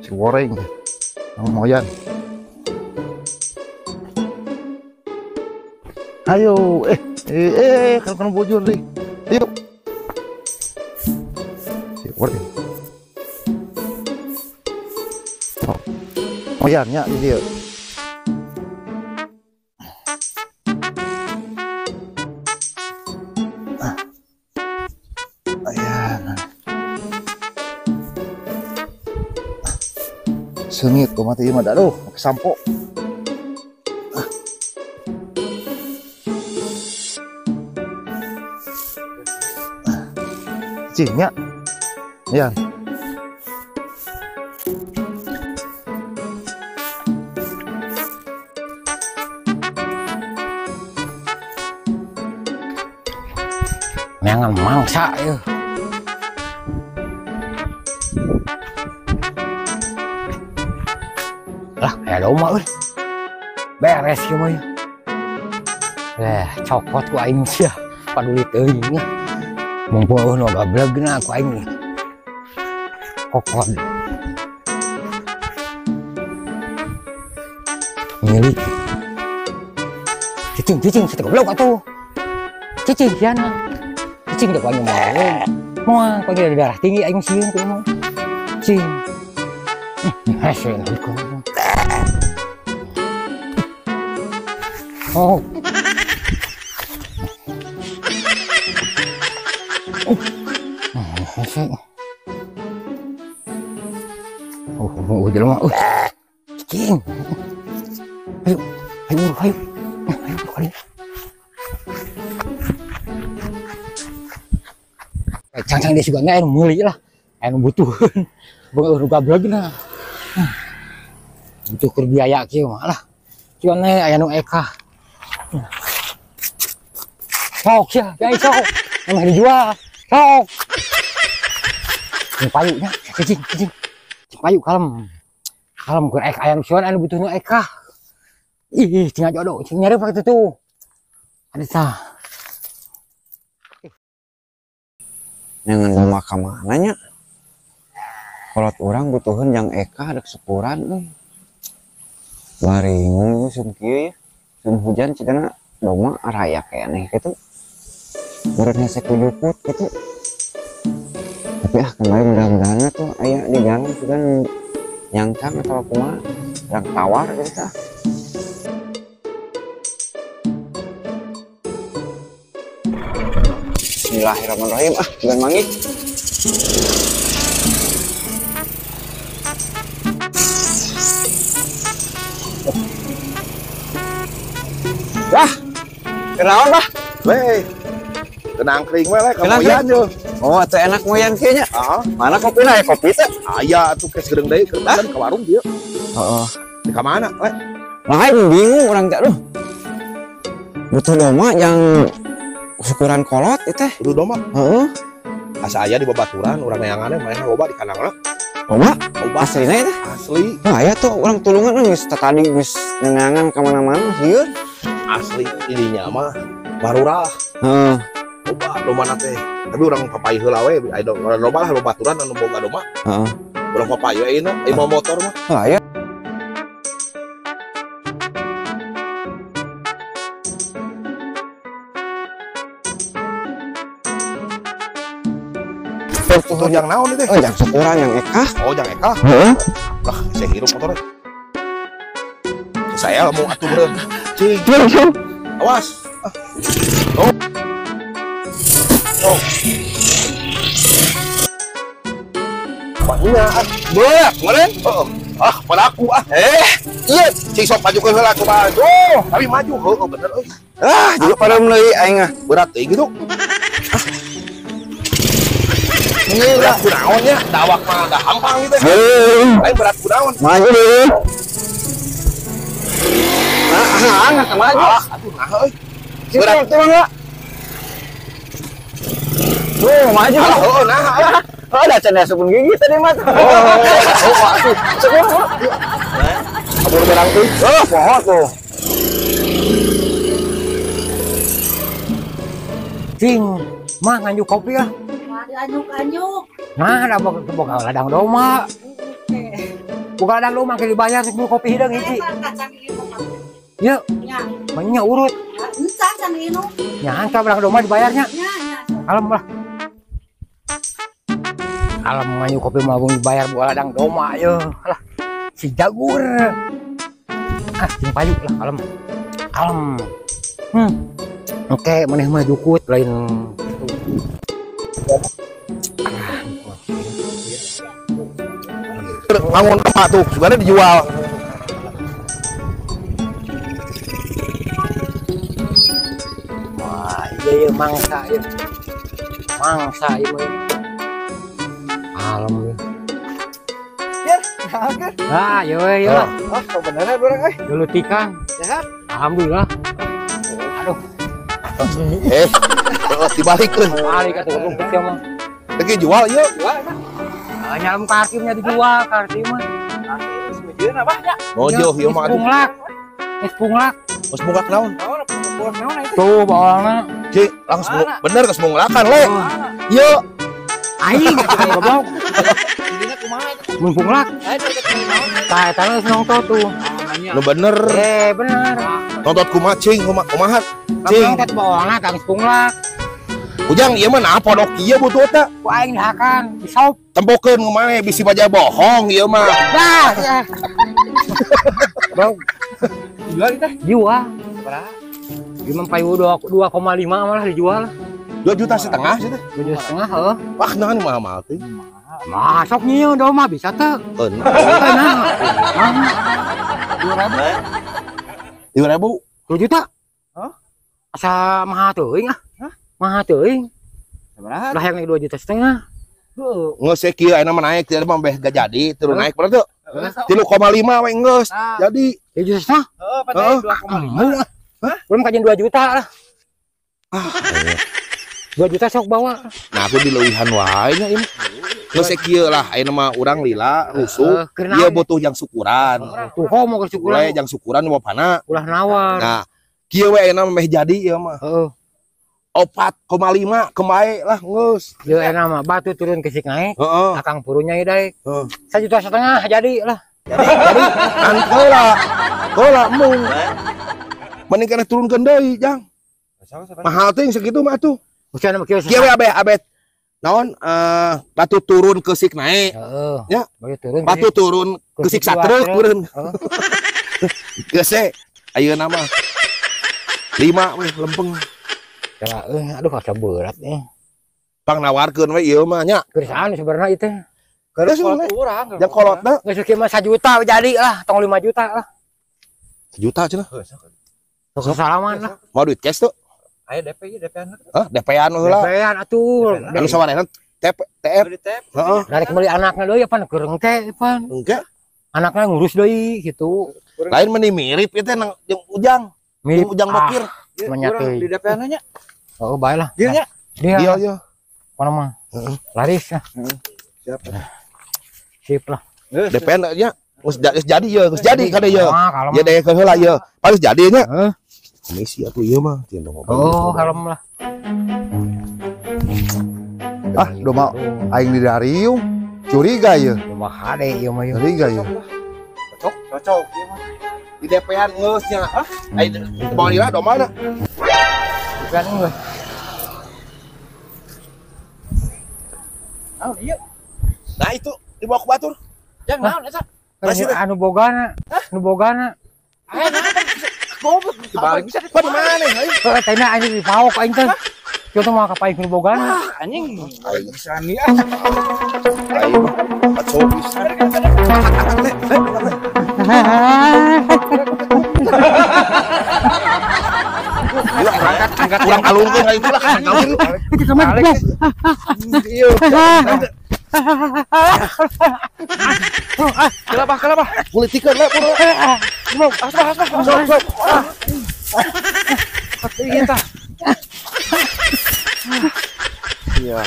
Si goreng. Ang moyan. Ayo, kalau kena bojor deh. Ayo. Si goreng. Oh. Moyannya di dia. Ayan. Sengit kok mati mah aduh, pakai sampo. Cingnya. Ayan. Neangan mangsa ya. Lah, aya domba euy. Beres ieu mah. Cokot ku aing sia, paduli teuing. Mumpung eueuh nu gablegna ku aing. Kokot. Milik. Cicing, cicing, situ goblok atuh. Cicing siana. Cicing deh ku aing mah. Moal ku aing darah tinggi aing sieun ku mah. Cicing. Hese ku. Oh. Oh, oh, jelema. Cicing. Ayo, ayo, ayo. Ayo, ayo. Cangcang dia juga nggak anu meuli lah. Anu butuh. Beuh nu gablegna. Butuh keur biaya kieu mah lah. Cuman aya nu eka. Sok ya, guys, sok. Emang dijual. Sok. Cing payunya, cicing, cicing. Cing payu kalem. Kalem keur ek aya nu suan anu butuh nu eka. Ih, cing jodoh, cing nyari pakai tuh. Ada tah. Jangan domba ka mana nya? Kolot urang butuheun jang eka dek syukuran euy. Baringung sum kieu ya. Sum hujan cidana domba araya keneh kitu. Meureun hese kujuput kitu. Tapi ah kemarin mudah-mudahan tuh aya di jalan sugan nyangcang atau kumaha yang tawar gitu tah. Bismillahirrahmanirrahim. Ah, bukan manggih. Wah, kenaon bah? Weh, kenang kering we ka moyan yo. Oh, atuh enak moyan kieu nya. Heeh. Mana kopina ya kopi teh? Aya atuh kes geureung deui keur ka warung dieu. Heeh. Di ka mana, le? Lah aing bingung urang teh aduh. Butuh domba yang syukuran kolot itu teh. Butuh domba? Heeh. Asa aya di babaturan urang neangan manehna loba di kandangna. Loba? Loba aslina eta? Asli. Nah, aya tuh urang tulungan geus tadi geus neangan ka mana-mana lieur. Asli ininya mah barurah. Heeh. Loba domba teh. Tapi urang papai heula we, aya loba lah babaturan anu boga domba. Heeh. Urang papai we ayeuna, aya mau motor mah. Heuh aya. Tuh yang naon itu? Oh, yang syukuran yang eka. Oh, yang eka. Heeh. Lah, saya hirup motornya. Saya mau atuh beureum. Cing. Awas. Oh. Oh. Banyak ah. Berat, kemarin? Heeh. Ah, pada aku ah. Iya, cing sok majukeun heula kumaha. Oh, tapi maju heueuh bener euy. Ah, juga pada meuleuy aing ah. Berat teuing gitu. Berat kunaon nya, dawak mah da hampang gitu. Lain berat kunaon. Maju deh. Nah, nah, maju. Ah, atuh nah euy. Berat tuh enggak? Tuh, maju. Heeh, nah. Oh, ada cenah supun gigi tadi mah. Oh, atuh. Kabur berang tuh. Oh, poho tuh. Cing, mah nganjuk kopi ah. Anyuk-anyuk. Nah, ada boga ladang domba. Buka ladang domba ke dibayar 10 kopi hideung hiji. Yeuh. Nya urut. Encan can minum. Nya angka belang domba dibayarnya. Nya nya. Kalem lah. Kalem manyu kopi mah dibayar buka ladang domba yeuh. Lah si jagur. Ah, cing payu lah kalem. Kalem. Oke, maneh mah jukut lain. Bangun apa tuh? Sebenarnya dijual. Wah, iya mangsa ya. Mangsa ieu mah. Kalem ya. Ya, kan? Ah, yo yo lah. Oh, beneran urang euy. Dulu tikang. Sehat? Alhamdulillah. Aduh. Dibalikeun. Balik atuh goblok teh mah. Lagi jual ieu. Jual mah. Nyalam kartimnya dijual, kartim mah. Kartim apa nya? Mojo ieu mah atuh. Punglak. Geus punglak. Geus punglak naon? Tuh baolna. Ki, langsung bener geus munglakan le. Ieu aing goblok. Dina kumaha eta? Mun punglak. Tah eta geus nongtot tuh. Nu bener. Bener. Nontot kumaha cing, kumaha? Cing. Nontot baolna ka geus punglak. Ujang ieu mah nah podok ieu butuh teh. Ku aing dihakan, disop. Tempokeun kumaha bisi baja bohong ieu mah. Dah. Bang. Dijual teh? Dijual. Sabaraha? Gimana payu 2,5 malah dijual. 2,5 juta sih teh. 2,5 juta heuh. Wah, naon mahal-mahal teh. Masuk nyieun domba bisa teu? Eunah. Eunah. 2.000. 2.000. 2 juta? Hah? Asa mahal teuing ah. Mahal teuing. Sabaraha? Lah yang 2,5 juta. Heuh. Geus kieu ayeuna mah naik teu mah beh gak jadi, turun naik berapa tuh? 3,5 we geus. Jadi 2,5 juta? Heeh, padahal 2,5. Hah? Belum kajian 2 juta lah. Ah. 2 juta sok bawa. Nah, aku dileuwihan wae nya ieu. Geus kieu lah ayeuna mah urang lila rusuh. Ieu butuh jang syukuran. Tuh komo ke syukuran. Ulah jang syukuran bapana. Ulah nawar. Nah, kieu we ayeuna mah meh jadi ieu mah. Heeh. 4,5 kemae lah geus. Ieu ayeuna mah batu turun ke sik naik. Heeh. Akang purunya ieu daek. Heeh. 1,5 juta jadi lah. Jadi kan heula. Heula mung. Mending kana turunkeun deui, Jang. Mahal teh segitu mah atuh. Kieu we abeh naon batu turun ke sik naik. Heeh. Ya. Batu turun ke sik satruk meureun. Geus we ayeuna mah 5 we lempeng. Kira aduh asa berat nih. Pang nawarkeun we ieu mah nya. Geus anu sebenarnya ieu teh. Geus kolot urang. Jang kolotna geus kieu mah 1 juta jadi lah, tong 5 juta lah. 1 juta cenah. Sok salaman lah. Mau duit cash tuh? Ayo DP ieu DP-an. Hah, DP-an heula. DP-an atuh. Anu sawarehna TP TF. Heeh. Dari kembali anakna deui pan keureng teh pan. Engke. Anakna ngurus deui gitu. Lain meni mirip ieu teh nang jeung Ujang. Mirip Ujang Bokir. Menya teh. Di DP-an nya. Oh, bae lah. Deal nya. Deal ya. Mana mah? Heeh. Laris ya. Siap. Sip lah. DP-an nya geus jadi ye, geus jadi kada ye. Ya deh ke heula ye. Paling jadi nya. Heeh. Komisi atuh ieu mah teu ngomong. Oh, kalem lah. Ah, domba aing di dariung. Curiga ieu. Domba hade ieu mah ieu. Curiga ieu. Cocok, cocok ieu mah. Di DP-an geus nya. Hah? Ai bawa lila domba na. Bukan geus. Naon ieu? Nah itu dibawa ke batur. Jang naon eta? Anu bogana, anu bogana. Aya naon goblok dibalik bisa di mana aing? Heuh teh anjing dipaok aing teh. Kieu teh moal ka paing nu bogana. Anjing. Aing bisa nih ah. Aing kacau pisan. Angkat kurang alungkeun ka itu lah kawin. Itu kamar. Ieu. Kenapa? Kenapa? Politikeun lah. Asbah, asbah, Sok, sok. Iya, tah. Iya.